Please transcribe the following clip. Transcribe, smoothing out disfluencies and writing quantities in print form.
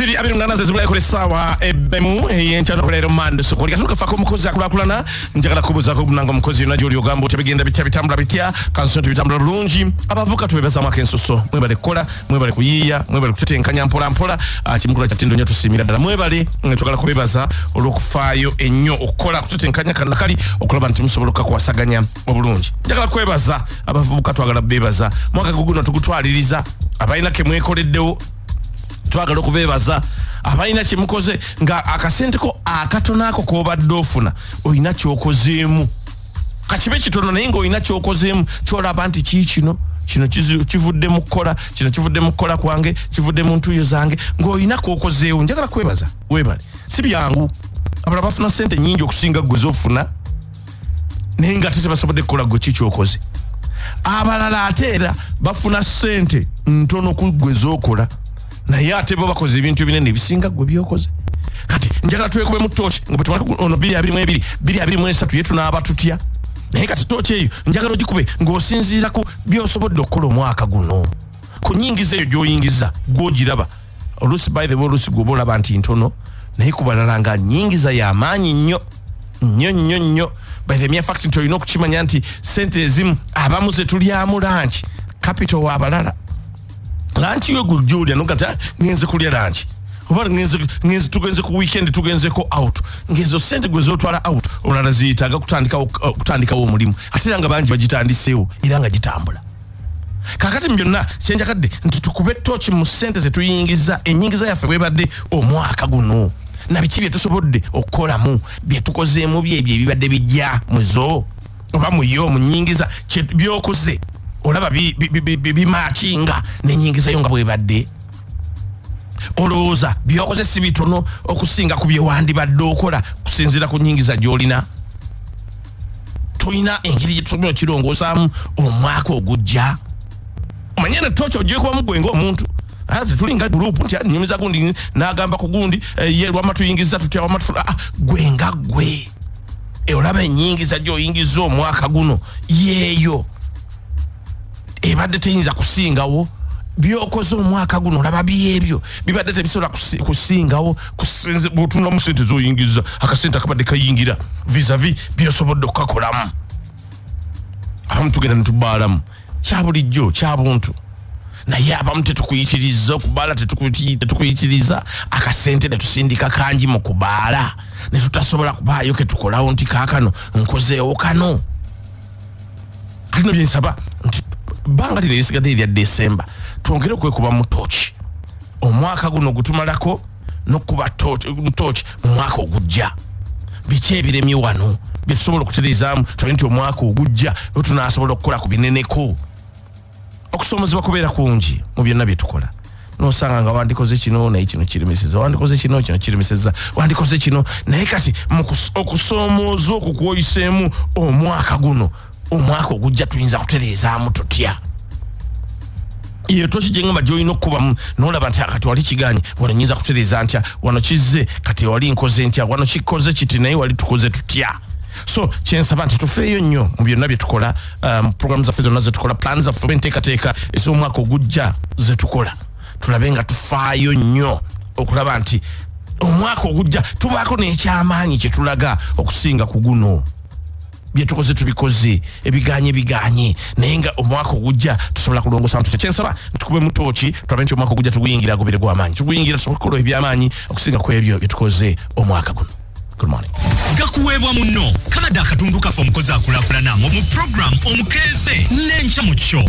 Ziri 28 zezibulayo kuli essaawa 1 ey'enkya nokuleero Mande. Sokoli katuuka fako omukozi akulaakulana. Njagala kubuuzaako munange omukozi yonna gyoli, ogamba otya? Bigenda bitya? Bitambula bitya? Kanso nti bitambula bulungi. Abavuka tubebazamu akensoso, mwebale kukola, mwebale kuyiiya, mwebale kutetenkanya mpola mpola. Kimukola kyatindo nnyo, tusiimira ddala, mwebale. Twagala kubebaza olw'okufaayo ennyo okukola kutetenkanya kanakali okulaba nti musobola okukakwasaganya obulungi. Njagala kwebaza abavubuka, twagala bebaza mwaka guguno tugutwaliriza abalina kemwekoleddewo. Twagala okubebaza abalina kyemukoze nga akasente ko akatono ako kobadde ofuna olina kyokozeemu, kakibe kitono naye ngaolina kyokozeemu kyolaba nti kiikino kino kivudde mu kukola kino, kivudde mu kukola kwange, kivudde mu ntuuyo zange, ng'olina kwokozeewo. Njagala kwebaza, webale. Si byangu, abalala bafuna sente nyingi okusinga gwe zofuna naye nga ate tebasobodde kukola gwe kikyokoze. Abalala ate era bafuna sente ntono ku gwe zokola naye ate bo bakoze ebintu ebinene ebisinga gwe byokoze. Kati njagala twekube mu tooki nga bwetumala ono 2022, 2023 ye tunaaba tutya? Naye kati tooki eyo njagala ogikube ng'osinziira ku byosobodde okukola omwaka guno, ku nyingiza eyo gy'oyingiza gw'ogiraba. Oluusi, by the way, oluusi gwoba olaba nti ntono naye ku balala nga nyingiza y'amaanyi nnyo nnyo nnyo nnyo. By the mere fact nti olina okukimanya nti sente ezimu abamu zetulyamu lunch capital w'abalala. Lunch yo gujulya noga nti, "Ah, ngenze kulya lunch oba ngenze tugenze ku weekend, tugenzeko out," ngezo sente gwe zotwala out olala ziyitaga kutandikawo omulimu, ate era nga bangi bagitandiseewo era nga gitambula. Kakati mu byonna kyenjagadde nti tukube tooki mu sente zetuyingiza, enyingiza yaffe bwebadde omwaka guno na biki bye tusobodde okukolamu, bye tukozeemu, byebyo ebibadde bijja muzo oba muyo mu nyingiza byokoze olaba bimakinga nenyingizayo nga bwebadde. Olowooza byokoze si bitono okusinga ku byewandibadde okola kusinziira ku nyingiza gy'olina? Tulina engeri gyetusobola okirongosaamu omwaka ogujja. Omanye ne tooki ogyekubamu gwe ng'omuntu. Ah, tetulinga group nti nyumiza gundi n'agamba ku gundi, ye wama tuyingiza tutya, wama ah, gwe nga gwe. Olaba enyingiza gy'oyingiza omwaka guno yeeyo ebadde teyinza kusingawo? Byokoze omwaka guno olaba byebyo bibadde tebisobola kusingawo bw'otunulamu sente zoyingiza, akasente akabadde kayingira vis-a-vis byosobodde okukakolamu? Abamu tugenda netubaalamu kyabulijjo kyabuntu, naye abamu tetukuyitiriza okubaala, tetukuyitiriza akasente netusindika kangi mu kubaala netutasobola kubaayo ketukolawo nti kaakano nkozeewo kano. Kati no byensaba nti bbanga lino erisigadde erya Desemba twongere okwekuba mu tooki omwaka guno gutumalako n'okuba tooki mu mwaka ogujja. Biki ebiremye wano byetusobola okutereezaamu tulabe nti omwaka ogujja bwe tunaasobola okukola ku bineneko? Okusomozebwa kubeera kungi mu byonna bye tukola, nosanga nga wandikoze kino naye kino kiremeseza, wandikoze kino, kino kiremeseza, wandikoze kino naye kati mu okusoomooza okwo kwoyiseemu omwaka guno, omwaka ogujja tuyinza kutereezaamu tutya? Eyo toki gyengamba gyolina okukubamu nolaba nti kati wali kiganye, wano nyinza kutereeza ntya? Wano kizze, kati wali nkoze ntya? Wano kikoze kiti naye wali tukoze tutya? So kyensaba nti tufeeyo nnyo mu byonna bye tukola, program zaffe zonna zetukola, plan zaffe oba enteekateeka ez'omwaka ogujja zetukola, tulabe nga tufaayo nnyo okulaba nti omwaka ogujja tubaako n'ekyamaanyi kye tulaga okusinga ku guno. Byetukoze tubikoze, ebiganye biganye, naye nga omwaka ogujja tusobola kulongosa tutya? Kyensaba tukube mu tooki tulabe nti omwaka ogujja tuguyingira gubire gw'amaanyi, tuguyingira tusobole okukola ebyamaanyi okusinga ku ebyo byetukoze omwaka guno. Good morning. Gakuweebwa munno kabadde akatundu kaffe omukozi akulaakulana mu program omukeeze n'enkya mu kyo.